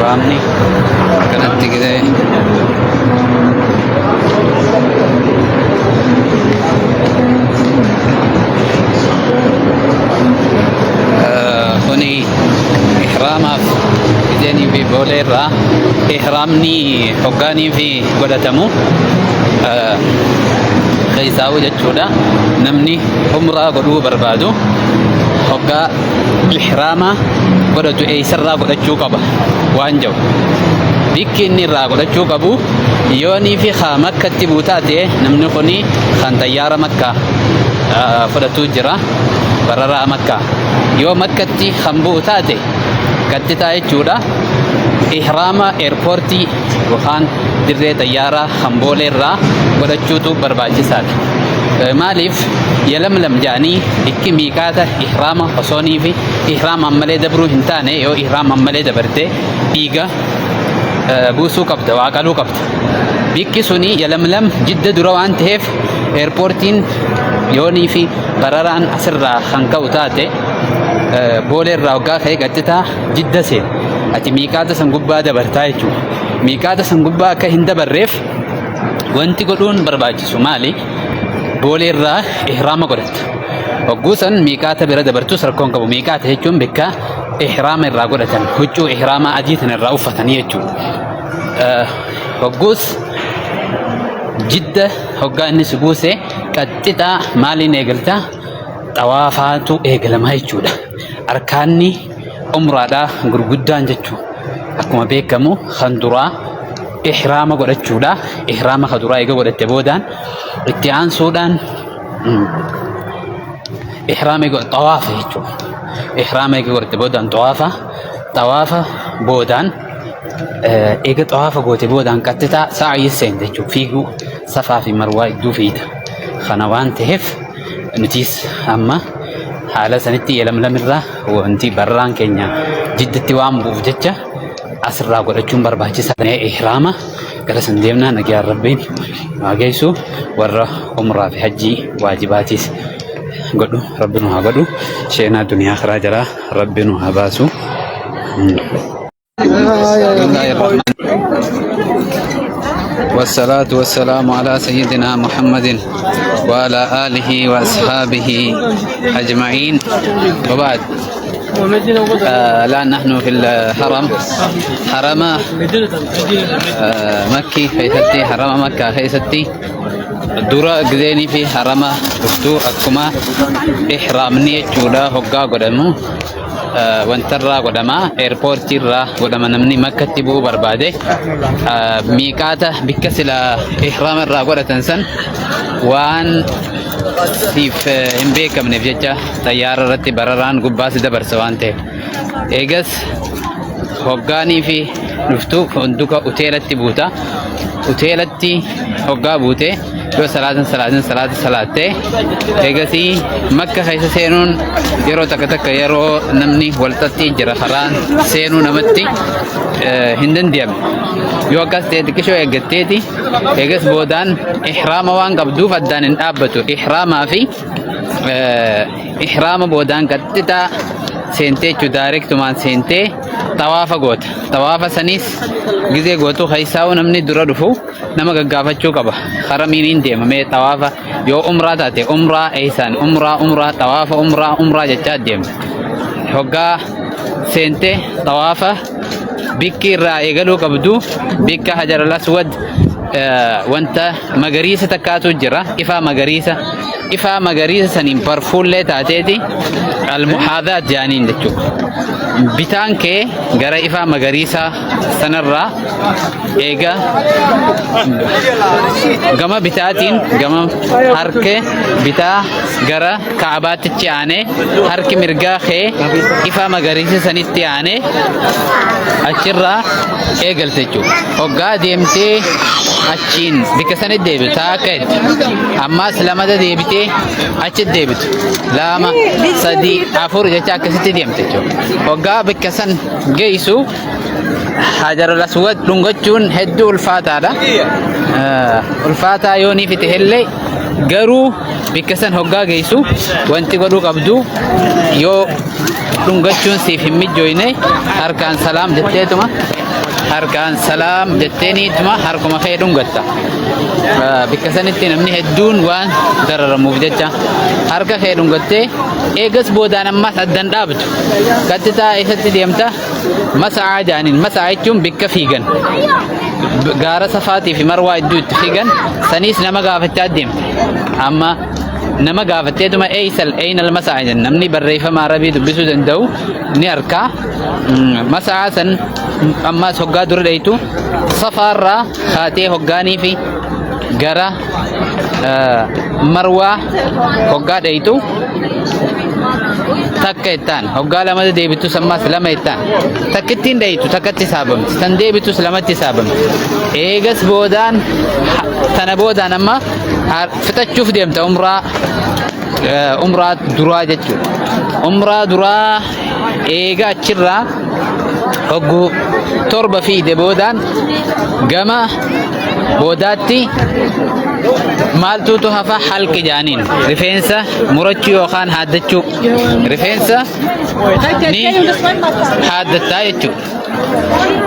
Ihraamni kanatti gisee kuni ihraamaaf giseenii fi boolee irraa ihraamni hoggaanii fi godhatamu keessaa'u jechuudha. Namni umraa godhuu barbaadu hoggaa ihraama godhatu eessarraa godhachuu qaba waan jedhu. Bikki inni irraa godhachuu qabu yoonii fi haa makkatti buutaa ta'e namni kuni kan xayyaara makkaa fudhatuu jira bararaa makkaa. Yoo makkatti kan bu'u taate qaxxitaa jechuudha. Ihraama eerpoortii yookaan dirree xayyaaraa kan boolee irraa godhachuutu barbaachisaadha. Maaliif yalamlam jedhanii ikki miiqaata ihraama osoonii fi ihraama ammalee dabruu hin taane yoo ihraama ammalee dabarte dhiiga buusuu qabda waa qaluu qabda. Bikki suni yalamlam jidda dura waan ta'eef eerpoortiin yoonii fi bararaan asirraa kan ka'u taate boolee irraa hoggaa ka'ee qaxxitaa jidda seena. Ati miiqaata san gubbaa dabartaa jechuudha. Miiqaata san gubbaa akka hin dabarreef wanti godhuun barbaachisu maali? Boolee irraa ihraama godhatta. Hogguu san miiqaata bira dabartus rakkoon qabu. Miiqaata jechuun bikka ihraama irraa godhatan huccuu ihraamaa adii tan irraa uffatanii jechuudha. Hogguus jidda hoggaa inni si buuse qaxxixaa maaliin eegalta? Xawaafaatu eegalamaa jechuudha. Arkaanni umraadhaa gurguddaan jechuudha. Akkuma beekamu kan duraa ihraama godhachuudha. Ihraama kan duraa eega godhatte boodaan itti aansuudhaan ihraama eega xawaafa jechuudha. Ihraama eega godhatte boodaan xawaafa xawaafa boodaan eega xawaafa goote boodaan qaxxitaa sa'aayii seente jechuudha. Fiiguu safaa fi marwaa iddoo fiita. Kana waan ta'eef nutis amma haala sanitti yelamlamirraa wanti barraan keenya jiddatti waan bu'uuf jecha asirraa godhachuun barbaachisaa ta'e ihraama gara san deemnaa nagaan rabbiin haa geessu warra umraa fi hajjii waajibaatiis godhu rabbi nu haa godhu sheenaa duniyaa karaa jalaa rabbi nu haa baasu. والصلاة والسلام على سيدنا محمد وعلى آله وأصحابه أجمعين وبعد. الآن نحن في الحرم، حرم مكي خيستي، حرم مكة خيستي درا قديني في حرم دكتور أكما إحرامني جودا هقا قدمو wantarraa godhama eerpoortii irraa godhama namni makkatti bu'uu barbaade miiqaata bikka sila ihraama irraa godhatan san waan siif hin beekamneef jecha xayyaara irratti bararaan gubbaa si dabarsa waan ta'eef eegas hoggaanii fi dhuftu funduka uteelatti buuta uteelatti hoggaa buute yoo salaatan salaatin salaata salaattee eegasii makka keessa seenuun yeroo takka takka yeroo namni walxaxxii jira karaan seenuu namatti hin danda'amne yoo akkas ta'e xiqqishoo eeggatteeti eegas boodaan ihraama waan qabduuf addaan hin dhaabbatu ihraamaa fi ihraama boodaan qaxxixaa seentee jechuun daayirektumaan seentee xawaafa goota xawaafa saniis gizee gootu keessaa'uu namni dura dhufu nama gaggaafachuu qaba. Haramiin hin deema mee xawaafa yoo umraa taate umraa eessaan umraa umraa xawaafa umraa umraa jechaa deemta. Hoggaa seente xawaafa bikki irraa eegaluu qabdu bikka hajar al aswad wanta magariisa takkaatu jira ifaa magariisa ifaa magariisa saniin barfuullee taateeti almuhaadaat jaaniin jechuudha. Bitaan kee gara ifaa magariisaa sanarraa eega gama bitaatiin gama harka bitaa gara ka'abaatti aanee harki mirgaa kee ifa magariisa sanitti aanee achirraa eegalte jechuudha. Hoggaa deemtee achiin bikka sanitti deebitu akka itti ammaas lamata deebitee achitti deebitu 2 3 4 jecha akkasitti deemte jechuudha. Hoggaa bikka san geessu Hajar al-Aswad dhungachuun hedduu ulfaataadha. Ulfaataa yoo ni fite illee Garuu bikka san hoggaa geessu wanti godhuu qabdu, yoo dhungachuun siif hin mijjooyne, harkaan salaam jetteetuma, harkaan salaam jetteeniituma harkuma kee dhungatta. Bikka sanitti namni hedduun waan dararamuuf jecha harka kee dhungattee eegas boodaan ammas addan dhaabdu. Qaxxitaa eessatti deemta? Masa'aa jaaniin. Masa'aa jechuun bikka fiigan. Gaara Safaatii fi Marwaa iddoo itti fiigan saniis nama gaafachaa deemta. Amma nama gaafatteetuma eeysal eeynal masa'aa jenna. Namni barreeffama Arabii dubbisuu danda'u ni arkaa. Masa'aa san ammas hoggaa dura dheeytu Safaarraa kaatee hoggaanii fi gara Marwaa hoggaa dheeytu takka ittaan, hoggaa lamata deebitus ammas lama ittaan, takkittiin dheeytu takkatti saabamti, tan deebitus lamatti saabamti. Eegas boodaan tana boodaan amma fixachuuf deemta umraa, umraa duraa jechuudha. Umraa duraa eega achirraa hogguu 7 fiide boodaan gama boodaatti maaltuutu hafa? Halqi jaaniin, rifeensa murachuu yookaan haaddachuu. Rifeensa ni haaddattaa jechuudha.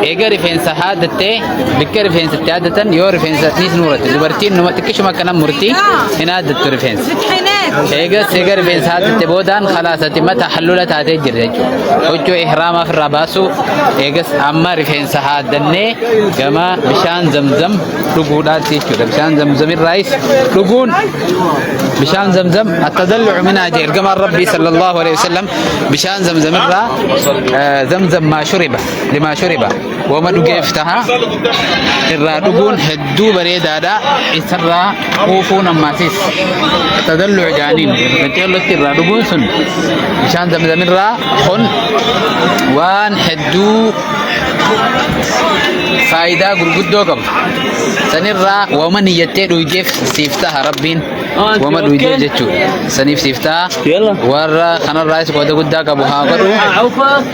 Eega rifeensa haaddattee bikka rifeensa itti haaddatan, yoo rifeensa ni muratte, dubartiin numa xiqqishuma akkana murtii, hin haaddattu rifeensa. Eegas eega rifeensa haaddatte boodaan khalaasati mata hallula taatee jirti jechuudha. Huccuu ihraamaa ofirraa baasuu, eegas amma rifeensa haaddannee gama bishaan Zamzam dhuguudhaatti jechuudha. Bishaan Zamzamirraayis dhuguun, bishaan Zamzam attadallucu minhaa jee ergamaan Rabbii sallallahu alaihi wasallam. Bishaan Zamzamirraa, zamzam maa shuriba limaa shuriba, wama dhugeef taha. Irraa dhuguun hedduu bareedaadha. Isarraa quufuun ammaasis tadallucu jaaniin, qaceellotti irraa dhuguun sun, bishaan Zamzamirraa kun waan hedduu faayidaa gurguddoo qabu. Sanirraa wama niyyattee dhuydeef siif taha Rabbiin, wama dhuydeef jechuudha. Saniif siif taha. Warra kanarraas qooda guddaa qabu haa godhu.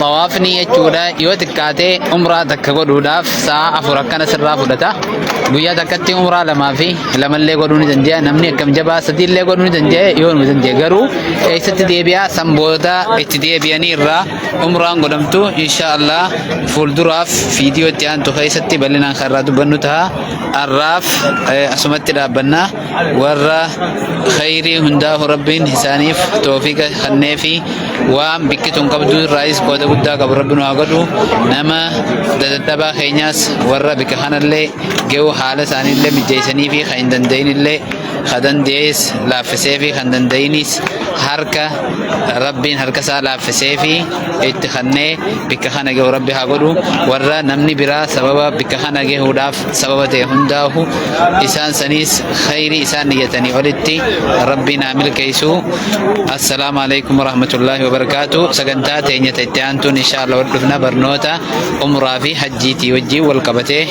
Xawaafni jechuudha yoo xiqqaatee umraa takka godhuudhaaf sa'a 4 akkana sirraa fudhata. Guyyaa takkatti umraa lamaa fi lamallee godhuu ni danda'a. Namni akkam jabaa sadiillee godhuu ni danda'a yoo ni danda'a. Garuu eessatti deebi'a? San booda itti deebi'anii irraa umraan godhamtu. Insha Allah fuulduraaf viidiyoo itti aantu keessatti bal'inaan kan irraa dubbannu ta'a. Har'aaf asumatti dhaabbanna. Warra khayrii hundaafu Rabbiin isaaniif toofiqa kannee fi waan bikkituun qabdu irraayis qooda guddaa qabu Rabbi nu haa godhu. Nama dadadhabaa keenyaas warra bikka kanallee ga'u haala isaaniillee mijeessanii fi kan hin danda'inillee, ka danda'es laaffisee fi kan danda'inis harka Rabbiin harka isaa laaffisee fi itti kannee bikka kana ga'u Rabbi haa godhu. Warra namni biraa sababa bikka kana gahuudhaaf sababa ta'e hundaahu isaan saniis khayrii isaan niyyatanii olitti Rabbiin haa milkeessu. Assalaamu alaikum warahmatullaahi wabarakaatu. Sagantaa teenya ta itti aantuun insha Allah wal dhufna, barnoota umraa fi hajjiitii wajjiin wal qabatee.